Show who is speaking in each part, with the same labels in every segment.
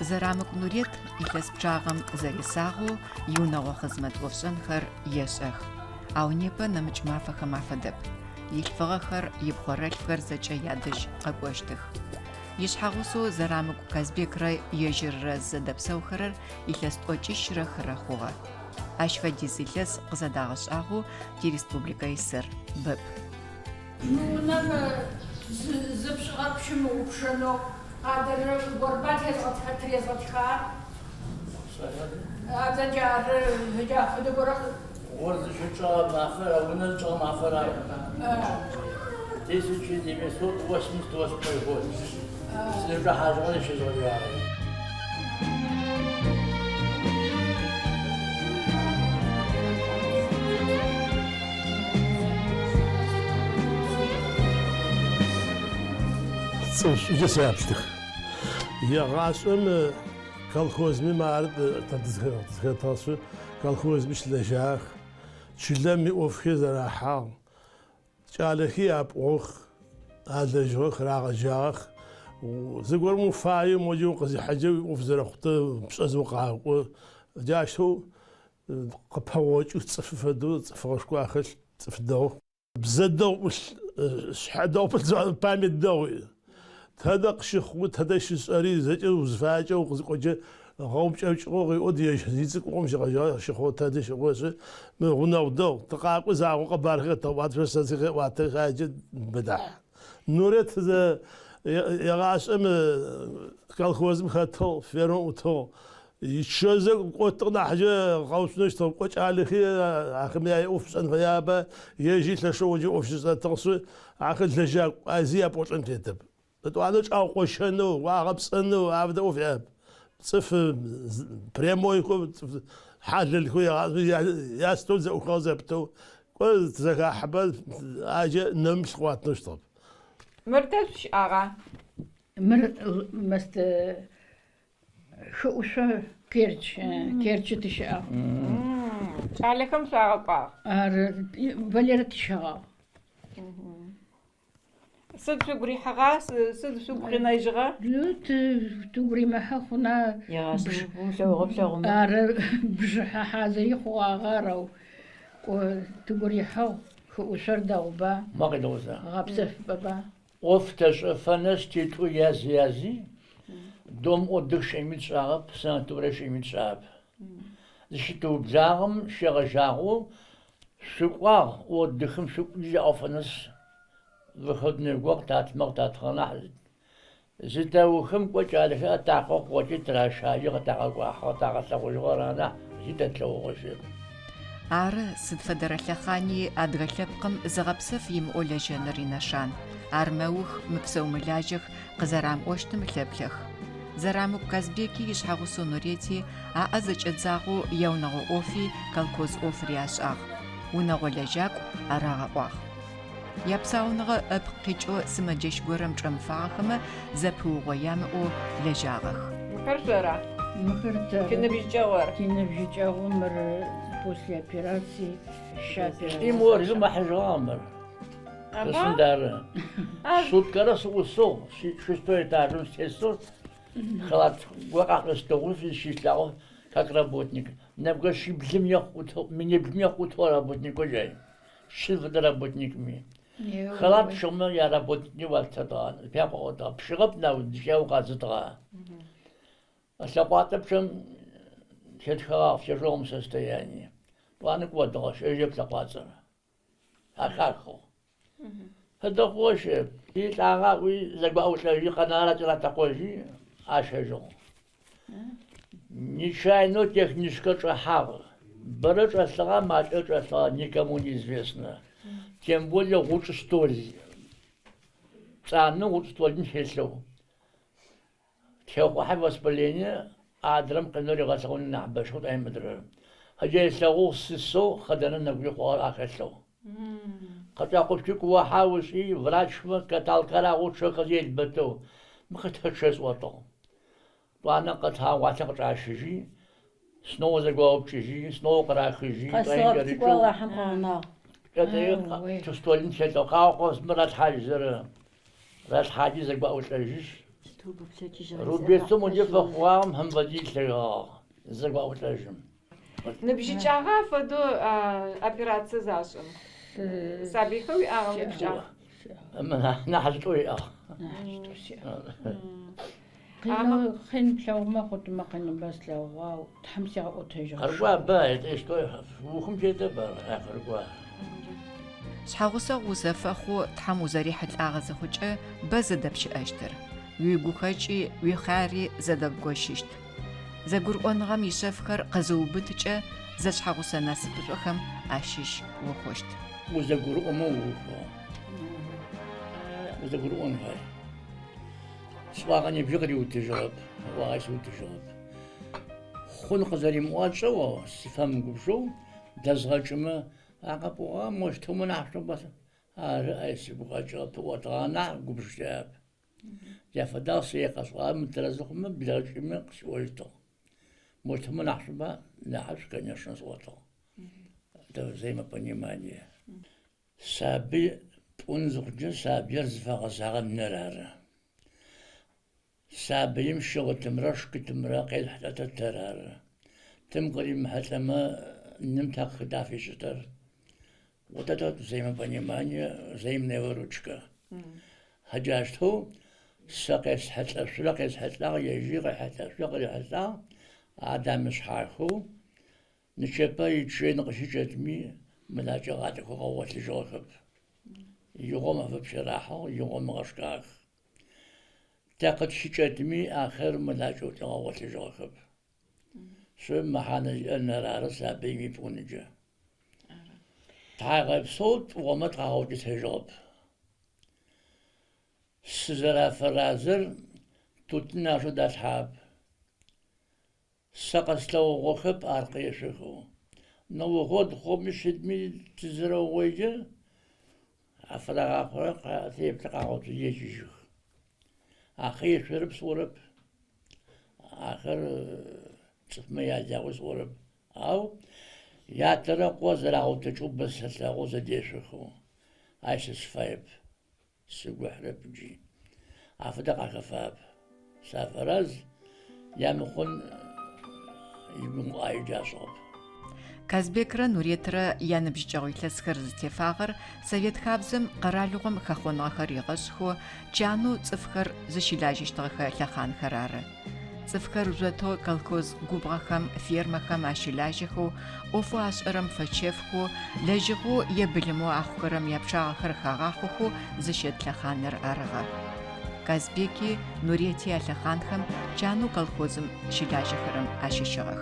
Speaker 1: Зэрамыку Нурет илъэс пчъагъэм зэресагъэу иунэгъо хъызмэт ӏофшӏэнхэр ешӏэх. Ау непэ нэмыкӏ мафэхэм афэдэп. Илъфыгъэхэр, ипхъорэлъфхэр зэкӏэ ядэжь къэкӏощтых. Ишъхьэгъусэу Зэрамыку Казбекрэ ежьыррэ зэдэпсэухэрэр илъэс тӏокӏищрэ хырэ хъугъэ. Ащ фэдиз илъэс къызэдагъэшӏагъэу тиреспубликэ исыр бэп.
Speaker 2: Мы унэм зыпшӏыгъэр пщымыгъупшэнэу адэрэ горба тырезгъэтхар. Адэ джары джа фэдэ горэ.
Speaker 3: Гъор зыщычӏэгъэ мафэр, а унэр зычӏэгъэ мафэр ары. 1988 год. Сызычӏэхьажьыгъэр щезгъэжьагъэр.
Speaker 4: Цӏыф шӏукӏэ сяплъых. Егъашӏэм колхозми мары тэ тызхэтыгъэшъы, колхозми щылэжьагъэх, чылэм иӏофхи зэрахьагъ, кӏалэхи апӏугъэх, алэжьыгъэх, рагъэджагъэх. Зыгорэм уфаеу моджэ укъызихьэджэ уиӏоф зэрэхъутыр пшӏэзэ укъакӏо. Джащтэу Къыпэгъокӏых цӏыфы фэдэу, цӏыфыгъэшхо ахэлъ, цӏыф дэгъух. Бзэ дэгъу ӏулъ, шъхьэ дэгъу пылъ, память дэгъу иӏ. Тэдэ къыщыхъугъи, тэдэ щышӏэри, зэкӏэ узыфаекӏэ укъызыкӏоджэ гъэупкӏэпкӏыгъэу къеӏо, ежь зицӏыкӏугъом щегъэжьагъ, щыхъугъ, тэдэ щыхъугъэшъы, мы гъунэгъу дэгъу, тыкъакӏо загъо къэбархэр къэтэӏуатэ, сэ сыкъеӏуатэ, аджэ бэдахь. Нурет егъашӏэм колхозым хэтыгъ, фермэм ӏутыгъ. Ичъэзэ кӏотыгъ нахьыкӏэ къэуцунэу щытыгъ. Кӏо кӏалэхи ахэм яӏоф шӏэн фэябэ, ежьи лъэшэу оджэ ӏоф щишӏэтыгъшъы, ахэр лэжьакӏу, а зи япӏолӏэн тетэп. Етӏуанэ чӏаукъощэнэу, уагъэпцӏэнэу афэдэ ӏоф яӏэп. Цӏыф прямойхэу, цӏыф хьалэлхэу егъашӏэм ястол зэӏухыгъэ зэпытэу, кӏо тызэхахьэбэ, аджэ нэмыплъ къыуатынэу щытыгъэп.
Speaker 5: Мыр тэ шъущыӏагъа?
Speaker 2: Мыр мэстэ Хыӏушъо Керчь, Керчи тыщыӏагъ.
Speaker 5: Кӏалэхэм шъуагъэкӏуагъ.
Speaker 2: Ары, Валерэ тищэгъагъ.
Speaker 5: Сыд шъугу рихьыгъа? Сыд шъугу къинэжьыгъа?
Speaker 2: Ну, тыгу римыхьы хъуна. Ары, бжыхьэ хьазыри хъугъагъэ, арэу кӏо тыгу рихьыгъ, хыӏушъор дэгъуба, гъэпсэфыпӏэба.
Speaker 3: ӏоф тэшӏэфэ нэс титӏу яз-язи дом отдых щыӏэми тшӏагъэп, санаторие щыӏэми тшӏагъэп. Зыщытыублагъэм щегъэжьагъэу шъукӏуагъ, отдыхым шъукӏуи яӏофэ нэс выходной горэ къытатымэ къытатыгъэ нахь. Зытэухым кӏо кӏалэхэр ӏэтахъо хъугъэкӏи тыращажьи къытагъэкӏуахьыгъэ, тагъэлъэгъужьыгъэр ары нахь зи тэ тлъэгъугъэ щыӏэп.
Speaker 1: Ары, сыд фэдэрэ лъэхъани адыгэ лъэпкъым зыгъэпсэф имыӏэу лэжьэныр инэшан. Ар мэух, мыпсэу-мылажьэх къызэрамыӏощтым лъэплъэх. Зэрамыку Казбеки ишъхьэгъусэу Нурети аӏэ зэкӏэдзагъэу яунэгъо ӏофи колхоз ӏофри ашӏагъ. Унэгъо лэжьакӏу арагъэӏуагъ. Япсауныгъэ ыпкъ къикӏэу сымэджэщ горэм чӏэмыфагъэхэмэ, зэпыугъо ямыӏэу лэжьагъэх.
Speaker 5: Мыхэр шъора?
Speaker 2: Мыхэр тэры.
Speaker 5: Тиныбжьыкӏэгъур?
Speaker 2: Тиныбжьыкӏэгъу мыр после операции щаоперацие.
Speaker 3: И моргым ахьыжьыгъагъ мыр. Краснодары. Суткэрэ сыӏусыгъ, шестой этажым сытесыгъ, халат горэ къашӏостыгъуи сыщилъагъугъ как работник. Нэбгырэ шъиблым ехъу ӏутыгъ, миниблым ехъу ӏутыгъ работникэу джай. Шъыд фэдэ работникми. Халат пщыгъмэ яработникми уалъытэдгъа, пякъоӏотыгъа. Пщыгъэп нау, дыщэ укъазытыгъа. Лъэкъуацӏэ пчъэм тетхэгъагъ в тяжелом состоянии. Тӏуанэ кӏодыгъэ, щыӏэжьэп лъэкъуацӏэр. Ахахыгъ. Фэдэ хъугъэ щыӏэп. Лӏагъэ аӏуи, зэгуаӏулӏэжьи, къэнагъэр акӏэратэкъожьи, ащэжьыгъ. Нечаянно техническэ чӏэхьагъ. Бэрэ чӏэлъыгъа, макӏэ чӏэлъыгъа, никому неизвестно. Тем более гъучӏ стол. Пцӏанэу гъучӏ столым телъэу. Техъухьэ воспаление адрэм къинэу ригъэлъэгъун нахьыбэшхоу тӏэи мыдрэр. Хьаджэ ылъэгъугъ сысэу хъэдэнэ нэгуи хъугъэр ахэлъэу. Къэкӏакъопщи куохьау ышӏи, врачмэ каталкэр агъэу елбэтэу, мыхэр тэ чъэ сӏотыгъ. Тӏуанэ къэтагъуалъэ къычӏащыжьи, снова зэгуаупкӏыжьи, снова къырахыжьи,
Speaker 2: Къэсыгъэп цӏыкӏу Алахьым къыгъэнагъ.
Speaker 3: Кӏэтӏэи столым телъэу, къаукъо мыр ралъхьажьызэрэ, ралъхьаджи зэгуаӏулӏэжьышъ. Рубецэу моджэ фэхъугъагъэм хым фэдиз илъэгагъ, зэгуаӏулӏэжьым.
Speaker 5: Ныбжьыкӏагъа фэдэу операцие зашӏым? Сабыйхэу уиӏагъэм ныбжьыкӏагъ?
Speaker 3: Нахьыжъитӏу иӏагъ.
Speaker 2: Нахьыжъитӏу сиӏагъ. Къинэу, къин плъэгъумэ хъутмэ къиныбэ слъэгъугъ, ау Тхьэм сигъэӏотэжьыгъ.
Speaker 3: Къырыкӏуа бэ, что ухым тетэп ар, къырыкӏуа.
Speaker 1: Шъхьэгъусэгъу узэфэхъоу Тхьэм узэрихьылӏагъэ зыхъукӏэ, бэ зэдэпщыӏэщтыр. Уигухэкӏи уихъяри зэдэбгощыщт. Зэгурыӏоныгъэм ишъэфхэр къызыубытыкӏэ, зэшъхьэгъусэ насыпышӏохэм ащыщ ухъущт.
Speaker 3: Узэгурыӏомэ уухыгъэ. Узэгурыӏон фай. Сӏуагъэ нибжьи къыриутыжьыгъэп, ыӏуагъи сыутыжьыгъэп. Хъун къызэримыӏуакӏэу, сыфэмыгубжэу дэзгъэкӏымэ, а къэпӏогъагъэ мощтыумэ нахьышӏуба? Ары, ай сыгу къэкӏыгъэп, ыӏотыгъагъ нахь губж сиӏэп. Джа фэдагъ сэ къэсӏуагъэр мытэрэзы хъумэ, блэкӏымэ къысиӏожьытыгъ. Мощтыумэ нахьышӏуба? Нахьышӏу, конечно, сӏотыгъ. Это взаимопонимание. Сабый пӏун зыхъукӏэ сабыер зыфэгъэзагъэр ныр ары. Сабыим щыгъытымрэ шкытымрэ къезыхьылӏэтэр тэр ары. Тым къыримыхьылӏэмэ, ным такъыда фишӏытэр. Вот это вот взаимопонимание, взаимная выручка. Джащтэу сэ къесхьылӏэшъурэ къесхьылӏагъ, ежьи къехьылӏэшъурэ къырихьылӏагъ, адамышъхьахэу нычэпэ ичъыен къыщыкӏэтми, мэлакӏэ гъадэхэу къэгъолъыжьыгъэхэп. Игъом афэпщэрахьыгъ, игъом ыгъэшкӏагъэх. Тэ къытщыкӏэтми, ахэр мэлакӏэу тигъэгъолъыжьыгъэхэп. Шъо мэхьанэ зиӏэр нэр ары сабыим ипӏуныджэ. Тхьагъэпсэу тӏугъэмэ тыкъагъэукӏытэжьыгъэп. Сызэрафэразэр тутын ашъо далъхьагъэп. Сэ къэслъэгъугъэхэп аркъ ешъохэу. Новый год хъуми сыдми тызэрэугъоикӏэ, афырагъахъорэ теплъэ къагъотыжьи екӏыжьых. Ахэр ешъорэп сӏорэп, ахэр цӏыфмэ ялэгъуи сӏорэп. Ау ятэрэ къо зэрагъэутэкӏэу бэ сэлъэгъу зэдешъохэу. Ащ сэ сыфаеп. Сыгу ыхьырэп джи. Афэдэ къахэфагъэп. Сафэраз, ямыхъун игугъу ӏаеджэ ашӏыгъэп.
Speaker 1: Казбекрэ Нуретрэ яныбжьыкӏэгъу илъэсхэр зытефагъэр Совет хабзэм къэралыгъом хэхъоныгъэхэр ригъэшӏхэу чанэу цӏыфхэр зыщылажьэщтыгъэхэ лъэхъанхэр ары. Цӏыфхэр жъотэу колхоз губгъэхэм, фермэхэм ащылажьэхэу, ӏофэу ашӏэрэм фэчэфхэу, лэжьыгъэу е былымэу ахъухэрэм япчъагъэхэр хагъахъохэу зыщэт лъэхъаныр арыгъэ. Казбеки Нурети а лъэхъанхэм чанэу колхозым щылажьэхэрэм ащыщыгъэх.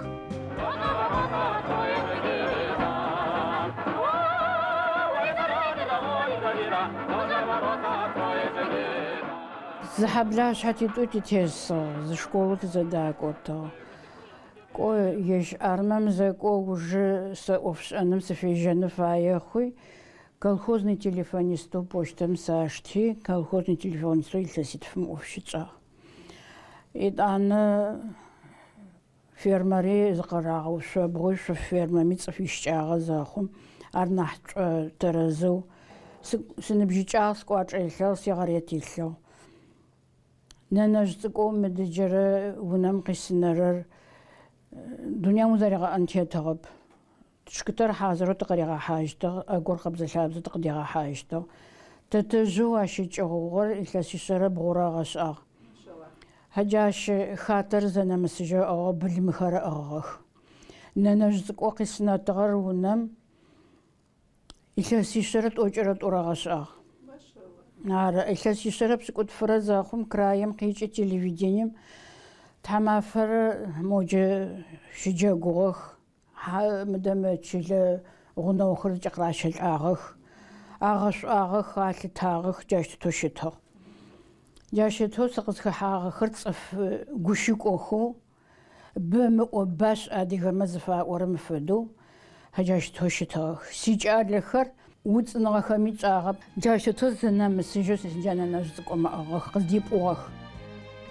Speaker 2: Зы хьэблашъхьэ титӏу тытесыгъ, зы школы тызэдакӏотыгъ. Кӏо, ежь армэм зэкӏо ужы сэ ӏофшӏэным сыфежьэны фае хъуи, колхозный телефонистэу почтэм сашти, колхозный телефонистэу илъэситфым ӏоф щытшӏагъ. Етӏанэ фермэри зыкъырагъэушъобгъуи, шъоф фермэми цӏыф ищыкӏагъэ зэхъум, ар нахь тэрэзэу сыныбжьыкӏагъ, скӏуачӏэ илъыгъ, сигъэрет илъыгъ. Нэнэжъ цӏыкӏоу мыдыджэрэ унэм къисынэрэр дунаим узэригъэӏэн тетыгъэп. Тшкытэр хьазырэу тыкъыригъэхьажьытыгъ, ӏэгур къэбзэ-лъабзэу тыкъыдигъэхьажьытыгъ. Тэтэжъэу ащ ыкӏыгъугъэр илъэсишъэрэ бгъурэ ыгъэшӏагъ. Джащ хатэр зэнэмысыжьэу ыӏыгъыгъ, былымхэр ыӏыгъыгъэх. Нэнэжъ цӏыкӏоу къисынэтыгъэр унэм илъэсишъэрэ тӏокӏырэ тӏурэ ыгъэшӏагъ. Ары, илъэсишъэрэ пшӏыкӏутфырэ зэхъум краем къикӏи телевидением тхьамафэрэ моджэ щыджэгугъэх. Мыдэ мы чылэ гъунэгъухэр зэкӏэ къыращэлӏагъэх, агъэшӏуагъэх, алъытагъэх, джащ тетэу щытыгъ. Джащ тетэу сыкъызхэхьагъэхэр цӏыф гущыкӏохэу, бэ мыӏо башӏ адыгэмэ зыфаӏорэм фэдэу джащ тетэу щытыгъэх. Сикӏалэхэр уцӏыныгъэхэми тшӏагъэп. Джащ тетэу зынэмысыжьэу джа нэнэжъ цӏыкӏумэ ыӏыгъыгъэх, къыздипӏугъэх.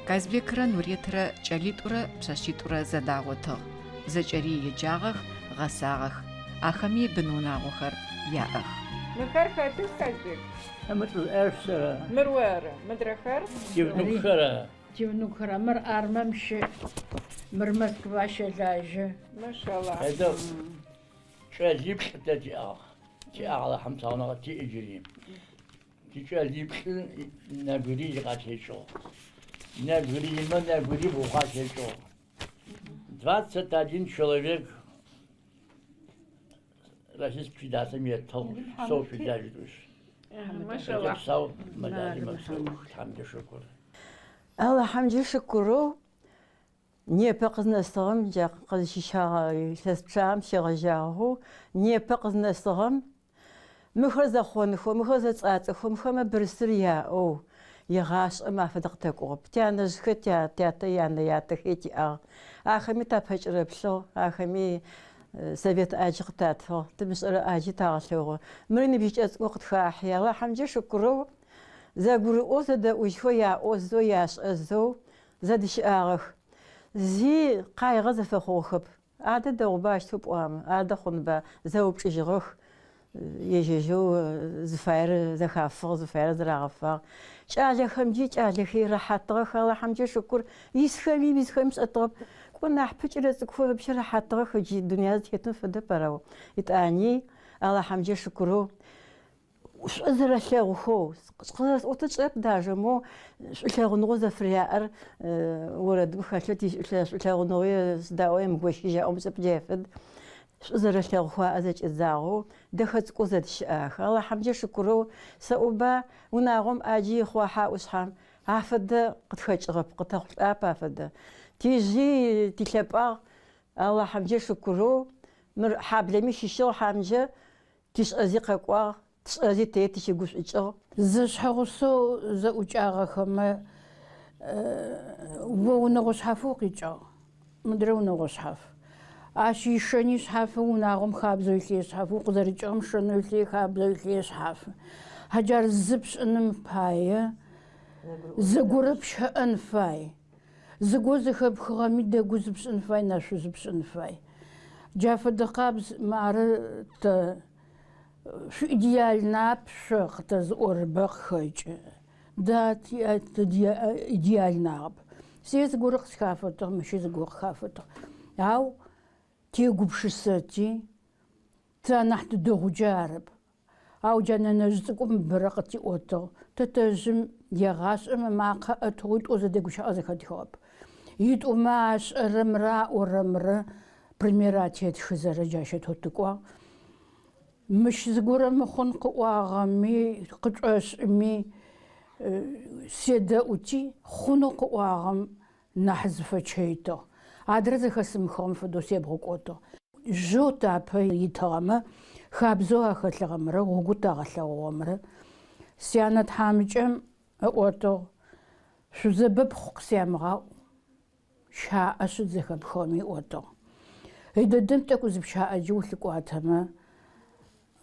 Speaker 1: Казбекрэ Нуретрэ кӏэлитӏурэ пшъэшъитӏурэ зэдагъотыгъ. Зэкӏэри еджагъэх, гъэсагъэх. Ахэми бын-унагъохэр яӏэх.
Speaker 5: Мыхэр хэтых, Казбек?
Speaker 3: Мыр лӏыжъ сэры.
Speaker 5: Мыр оры. Мыдрэхэр?
Speaker 3: Сивнукхэр.
Speaker 2: Тивнукхэр, мыр армэм щыӏ, мыр Москва щэлажьэ.
Speaker 5: Машаллахь.
Speaker 3: Хэдэу кӏэлиплӏ тэ тиӏагъ. Тиӏагъ Алахьым псауныгъэ тиӏ джыри. Тикӏэлиплӏы нэбгырий къатекӏыгъ. Нэбгыриймэ нэбгырибгъу къатекӏыгъ. 21 человек Российскэ Федерацием еттыгъ, псэу шъулажь тӏуишъ.
Speaker 5: Машаллахь.
Speaker 3: Псау, мэлажьэ, мэпсэух, Тхьэмкӏэ шыкур.
Speaker 6: Алахьымкӏэ шыкурэу непэ къызнэсыгъэм джа къызщищагъэ илъэс пчъагъэм щегъэжьагъэу непэ къызнэсыгъэм мыхэр зэхъонхэу, мыхэр зэцӏацӏэхэу, мыхэмэ бырсыр яӏэу егъашӏэм афэдэ къытэкӏугъэп. Тянэжъхэр, тятэ янэ-ятэхэр тиӏагъ. Ахэми тапэкӏырэплъыгъ, ахэми совет ӏаджи къытатыгъ, тымышӏэрэ ӏаджи тагъэлъэгъугъ. Мыри ныбжьыкӏэ цӏыкӏоу къытхахьи, Алахьымкӏэ шыкурэу зэгурыӏоу, зэдэӏужьхэу, яӏозэу, яшӏэзэу зэдыщыӏагъэх. Зи къайгъэ зэфэхъугъэхэп. Адэ дэгъуба ащтэу пӏуамэ, адэ хъунба, зэупчӏыжьыгъэх, ежь-ежьэу зыфаер зэхафыгъ, зыфаер зэрагъэфагъ. Кӏалэхэмджи кӏалэхи рэхьатыгъэх, Алахьымкӏэ шыкур, исхэми имысхэми сшӏэтыгъэп. Кӏо нахьпэ кӏэлэцӏыкӏухэр вообще рэхьатыгъэх, джы дунаир зытетым фэдэп ар, ау етӏани Алахьымкӏэ шыкурэу шӏу зэрэлъэгъухэу, къызэрэсӏотэ сшӏэрэп даже, моу шӏулъэгъуныгъэу зэфыряӏэр орэдым хэлъэу тишӏулъэгъуныгъи сыдаӏо емыгощыжь аӏом сшӏэп джай фэд. Шӏу зэрэлъэгъухэу аӏэ зэкӏэдзагъэу, дэхэ цӏыкӏоу зэдыщыӏэх. Алахьымкӏэ шыкурэу сэӏоба, унагъом ӏаджи ихъуахьа ӏушъхьэм, афэдэ къытхэкӏыгъэп, къытэхъулӏап афэдэ. Тижъи тилъэпӏагъ, Алахьымкӏэ шыкурэу, мыр хьаблэми щыщыгъ Хьамджэ, Тишӏэзи къэкӏуагъ, тшӏэзи тэ тыщыгушӏукӏыгъ.
Speaker 2: Зэшъхьэгъусэу зэӏукӏагъэхэмэ, о унэгъо шъхьафэу укъикӏыгъ, мыдрэ унэгъо шъхьаф. Ащ ишэни шъхьафы, унагъом хабзэу илъи шъхьафы, укъызэрыкӏыгъэм шэнэу илъи, хабзэу илъи шъхьафы. Хьаджар зы пшӏыным пае зэгорэ пщэӏэн фай. Зыгоу зэхэпхыгъэми дэгу зыпшӏын фай, нэшъу зыпшӏын фай. Джа фэдэ къабз мары тэ шъуидеальнап шъо къытэзыӏорыбэ къыхэкӏы. Да, идеальнагъэп. Сэ зыгорэ къысхафэтыгъ, мыщи зыгорэ къыхафэтыгъ. Ау тегупшысэти, тэ анахь тыдэгъуджэ арэп. Ау джа нэнэжъ цӏыкӏум бэрэ къытиӏотыгъ, тэтэжъым егъашӏэм ымакъэ ӏэтыгъэу тӏо зэдэгущыӏэ зэхэтхыгъэп. Итӏумэ ашӏэрэмрэ аӏорэмрэ пример атетхызэрэ джащэтэу тыкӏуагъ. Мыщ зыгорэ мыхъун къыӏуагъэми, къычӏэшӏыми, седэӏути, хъунэу къыӏуагъэм нахь зыфэчэйтыгъ. Адрэ зэхэсымыхыгъэм фэдэу себгъукӏотыгъ. Жьэу тапэ итыгъэмэ, хабзэу ахэлъыгъэмрэ гъогу тагъэлъэгъугъэмрэ сянэ тхьамыкӏэм ыӏотыгъ, Шъузэбэпхъу къысямыгъаӏу, щаӏэ шъыд зэхэпхыгъэми ыӏотыгъ. Ыдэдэм тӏэкӏу зыпщаӏэджэ улъыкӏуатэмэ,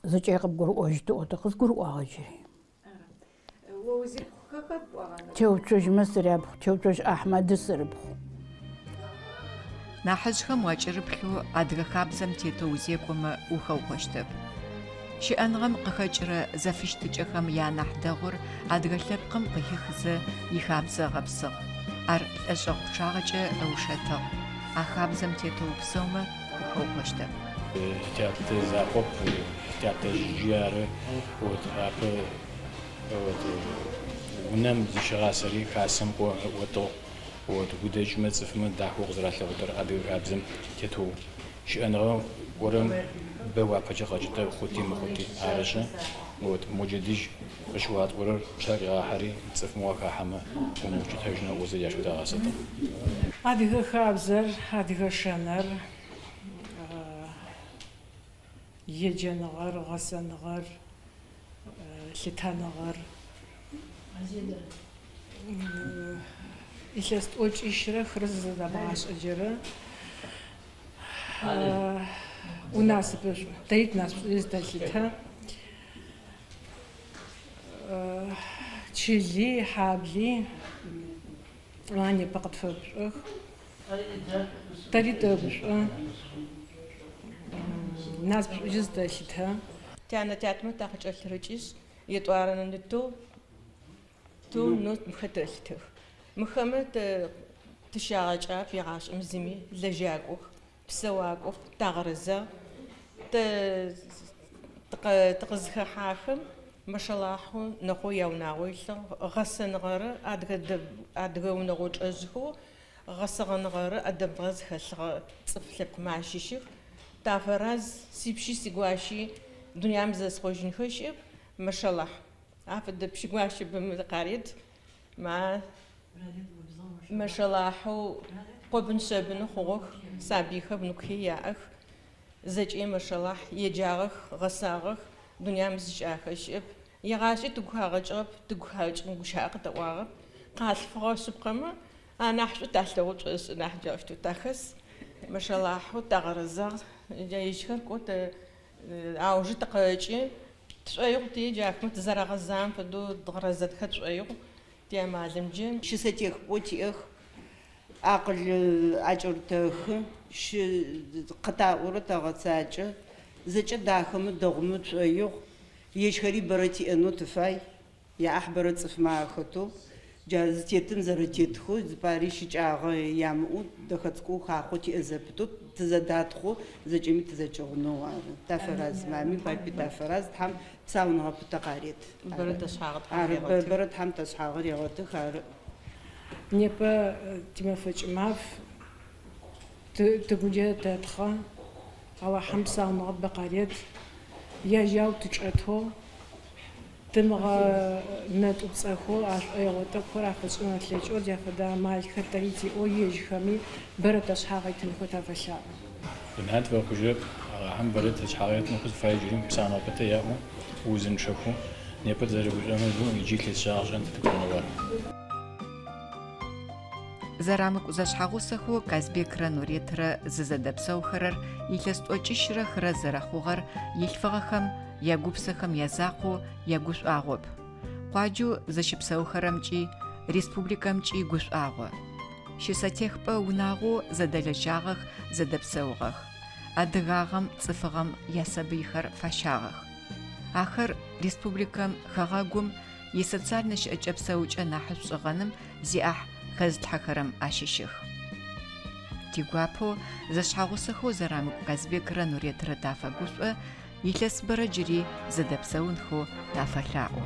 Speaker 2: зэкӏэ къыбгурыӏожьыт ыӏотыгъ, къызгурыӏуагъэ джыри.
Speaker 5: О узипхъухэр хэт пӏуагъа?
Speaker 2: Теуцожьмэ сыряпхъу, Теуцожь Ахьмэды сырыпхъу.
Speaker 1: Нахьыжъхэм уакӏырыплъэу адыгэ хабзэм тетэу узекӏомэ ухэукъощтэп. Щыӏэныгъэм къыхэкӏырэ зэфыщытыкӏэхэм яанахь дэгъур адыгэ лъэпкъым къыхихызэ ихабзэ ыгъэпсыгъ. Ар лӏэшӏэгъу пчъагъэкӏэ ыушэтыгъ. А хабзэм тетэу упсэумэ ухэукъощтэп.
Speaker 7: Тятэ закъоп, тятэжъи ары вот апэ вот унэм зыщыгъасэри хасэм кӏо ыӏотыгъ. Вот удэкӏмэ цӏыфмэ дахэу къызэралъэгъутэр адыгэ хабзэм тетэу щыӏэныгъэ горэм бэ уапэкӏэ къэкӏытэ хъути мыхъути арышъы вот моджэдыжь къыщыуатӏорэр пшъхьэ къигъахьэри цӏыфмэ уахахьэмэ умыукӏытэжьынэу ыӏозэ джащ фэдэ агъасэтыгъ.
Speaker 8: Адыгэ хабзэр, адыгэ шэнэр, еджэныгъэр, гъэсэныгъэр, лъытэныгъэр. Илъэс тӏокӏищрэ хырэ зызэдэбгъашӏэджэрэ унасыпышӏу. Тэри тынасыпышӏу зытэлъытэ. Чыли, хьабли непэ къытфэгушӏох. Тэри тэгушӏо. Насыпышӏуджэ зытэлъытэ.
Speaker 9: Тянэ-тятэмэ такъыкӏэлъырыкӏышъ, етӏуарэ нытэу, тэу, ныу мыхэр тэлъытэх. Мыхэмэ тэ тыщагъэкӏап егъашӏэм зыми, лэжьакӏох, псэуакӏох, тагъэрэзагъ. Тэ тыкъызхэхьахэм, мэшэлахьэу нэхъой яунагъо илъыгъ, гъэсэныгъэрэ адыгэ адыгэ унэгъо чӏэжъхэу гъэсэгъэныгъэрэ ӏэдэбныгъэ зыхэлъыгъэ цӏыф лъэпкъмэ ащыщых. Тафэраз, сипщи сигуащи дунаим зэсхъожьынхэ щыӏэп, мэшэлахь. Афэдэ пщы-гуащэ бэмэ къарет. Ма мэшэлахьэу къобын-шъэбыны хъугъэх, сабыйхэр, внукхи яӏэх. Зэкӏэ мэшэлахь, еджагъэх, гъэсагъэх, дунаим зыщыкӏахэ щыӏэп. Егъашӏи тыгу хагъэкӏыгъэп, тыгу хагъэкӏын гущыӏэ къытаӏуагъэп. Къалъфыгъэ шъыпкъэмэ, анахь шӏу талъэгъу тшӏошӏы нахь джаущтэу тахэс. Мэшэлахьэу тагъэрэзагъ, джа ежьхэр кӏо тэ аужы тыкъэкӏы. Тшӏоигъу ти джахэмэ тызэрагъэзагъэм фэдэу дгъэрэзэнхэ тшӏоигъу тиамалымджэ.
Speaker 10: Щысэтехыпӏэу тиӏэх, акъыл акӏэрытэхы, къытаӏорэр тэгъэцакӏэ. Зэкӏэ дахэмэ, дэгъумэ тшӏоигъу. Ежьхэри бэрэ тиӏэнэу тыфай, яӏахь бэрэ цӏыфмэ ахэтэу, джа зытетым зэрэтетхэу, зыпари щыкӏагъэ ямыӏэу, дэхэ цӏыкӏоу хахъо тиӏэ зэпытэу, тызэдатхъоу, зэкӏэми тызэкӏыгъунэу ары. Тафэраз, мами, папи тафэраз, Тхьэм псауныгъэ пытэ къарет.
Speaker 9: Бэрэ ташъхьагъы Тхьэм
Speaker 10: Ары,
Speaker 9: регъэтых.
Speaker 10: бэрэ Тхьэм ташъхьагъы регъэтых, ары.
Speaker 8: Непэ тимэфэкӏ маф, тыгукӏэ тэтхъэ, Алахьым псауныгъэ бэ къарет, яжьау тычӏэтэу, тымыгъэнэтӏупцӏэхэу, ашӏоигъо тӏэкӏухэр афэтшӏын тлъэкӏэу, джа фэдэ амалхэр тэри тиӏэу, ежьхэми бэрэ ташъхьагъ итынхэу тафэлъаӏо.
Speaker 7: Дунаим тыфэхъужьырэп, Алахьым бэрэ ташъхьагъ итынэу тыфай джыри псауныгъэ пытэ яӏэу, узынчъэхэу, непэ тызэрэгушӏорэм фэдэу иджы илъэс шъагъэшӏэн тыгушӏонэу ары.
Speaker 1: Зэрамыкӏу зэшъхьэгъусэхэу Казбекрэ Нуретрэ зызэдэпсэухэрэр илъэс тӏокӏищрэ хырэ зэрэхъугъэр илъфыгъэхэм, ягупсэхэм язакъоу ягушӏуагъоп. Къуаджэу зыщыпсэухэрэмкӏи, республикэмкӏи гушӏуагъо. Щысэтехыпӏэ унагъоу зэдэлэжьагъэх, зэдэпсэугъэх. Адыгагъэм, цӏыфыгъэм ясабыйхэр фащагъэх. Ахэр республикэм, хэгъэгум, исоциальнэ щыӏэкӏэ-псэукӏэ нахьышӏу шӏыгъэным зиӏахь хэзылъхьэхэрэм ащыщых. Тигуапэу зэшъхьэгъусэхэу Зэрамыкӏу Казбекрэ Нуретрэ тафэгушӏо, илъэсыбэрэ джыри зэдэпсэунхэу тафэлъаӏо.